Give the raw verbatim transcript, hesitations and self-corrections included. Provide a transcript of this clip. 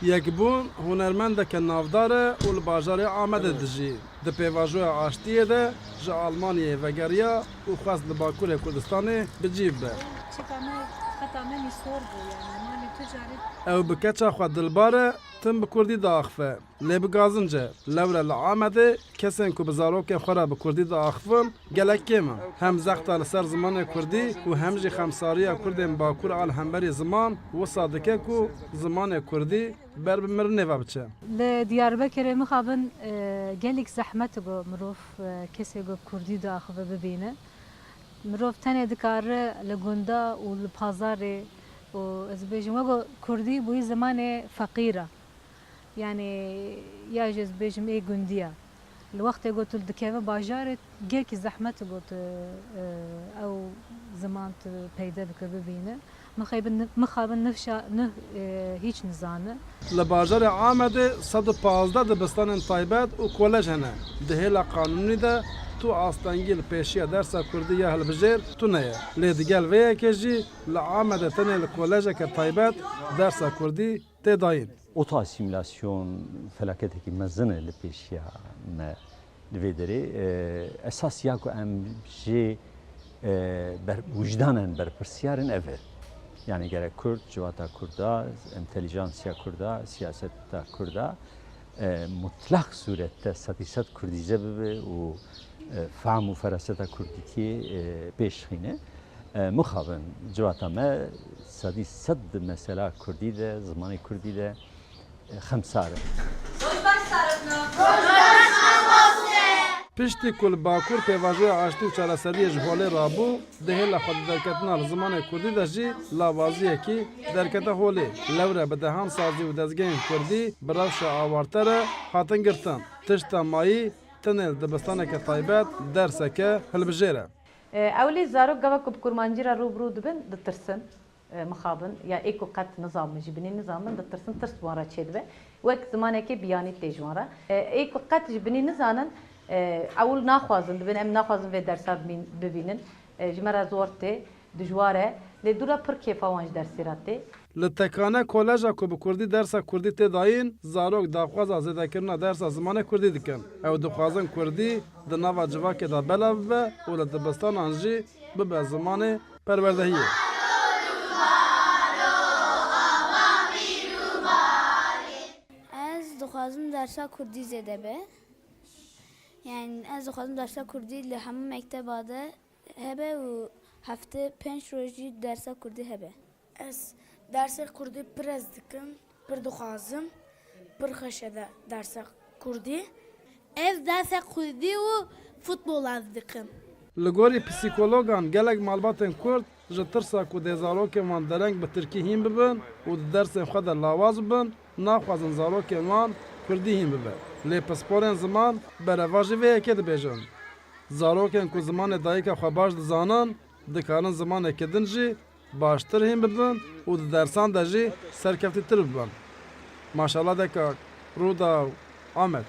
Yekbûn hunermendeke navdar e û li bajarê Amedê dijî. Di pêvajoya aştiyê de ji Almanyayê vegeriya û xwest li Bakurê Kurdistanê bi cî bibe. Çika me, xeta me mîsor bû, yani, malê tu carî. Ew bi keça xwe dilbar e, tim bi kurdî diaxife. Lê bi gazinc e. Lewre li Amedê kesên ku bi zarokên xwe re bi kurdî diaxivin gelek kêm in. Hem zexta li ser zimanê kurdî û hem jî xemsariya kurdên Bakur a li hemberî ziman wisa dike ku zimanê kurdî ber bi mirinê ve biçe. Li Diyarbekirê mixabin, e, gelek zehmet e ku mirov, e, kesê ku kurdî diaxive bibîne. Mirov tenê dikare li gunda û li pazarê û ez bêjim wego kurdî bûyî zimanê feqîr e. Yani, ya jî ez bêjim ê gundiya. Li wextê got tu dikeve bajarê, gelkî zehmet got, e, ew ziman tu peyde bike bibîne. Mixabin, mixabin nifşa, nif, e, hiç nizane. Li bajarê Amedê sed û pazdeh dibistanên taybet û kolej hene. Di hêla qanûnî de tu astengî li pêşiya dersa kurdî ya hilbijêr tune ye. Lê digel vê yekê jî li Amedê tenê li kolejeke taybet dersa kurdî tê dayîn. Ota asîmîlasyon felaketekî mezin e li pêşiya me li vê derê. E, esas ya ku em jê, e, ber-, wijdanen berpirsiyar in ev e. Yani gerek Kurd, civata Kurda, entelijansiya Kurda, siyaseta Kurda, e, mutlaq surette sedî sed Kurdîze bibe û, e, fehm û feraseta Kurdîtiyê, e, pêş xîne. E, mixabin civata me sedî sed di mesela Kurdî de, zimanê Kurdî de, e, xemsar e. Piştî ku li Bakur pêvajoya aştî û çareseriyê ji holê rabû, di hêla xwe di derketina li zimanê Kurdî de jî lawaziyekî derkete holê. Lewre bi dehan sazî û dezgehên Kurdî bi rewşa awarte re hatin girtin. Tişta mayî tenê li dibistaneke taybet derseke hilbijêr e. E, ewilî zarok gava ku bi kurmancî re rû bi rû dibin, ditirsin, e, mixabin, ya ê ku qet nizanbin, ji binî nizanbin, ditirsin, tirs wan re çêdibe. Wek zimanekê biyanî tê ji wan re. E, ê ku qet ji binî nizanin, e, ewil naxwazin, dibin em naxwazin vê dersa bimîn-, bibînin. E, ji me re zor tê, dijwar e. Lê dû re pir kêfa wan ji dersê re tê. Li Tekane koleja ku bi kurdî dersa kurdî tê dayîn, zarok daxwaza zêdekirina dersa zimanê kurdî dikin. Ew dixwazin kurdî di nava civakê de belav bibe û li dibistanan jî bibe zimanê perwerdehiyê. Ez dixwazim dersa kurdî zêde be. Yani ez dixwazim dersa kurdî li hemû mekteba de hebe û hefte pênc roj jî dersa kurdî hebe. Ez dersê kurdî pir hez dikim, pir dixwazim, pir xweş e de-, dersa kurdî. Ez dersa kurdî û futbol hez dikim. Li gorî psîkologan gelek malbatên kurd ji tirsa ku dê zarokên wan dereng bi tirkî hîn bibin û di dersên xwe de lawaz bibin, naxwazin zarokên wan kurdî hîn bibe. Lê pisporên ziman berevajî vê yekê dibêjin. Zarokên ku zimanê dayika xwe baş dizanin, dikarin zimaneke din jî baştir hîn bibin û di dersan de jî serkeftîtir bibin. Maşala Dekak, Rûdaw, Amed.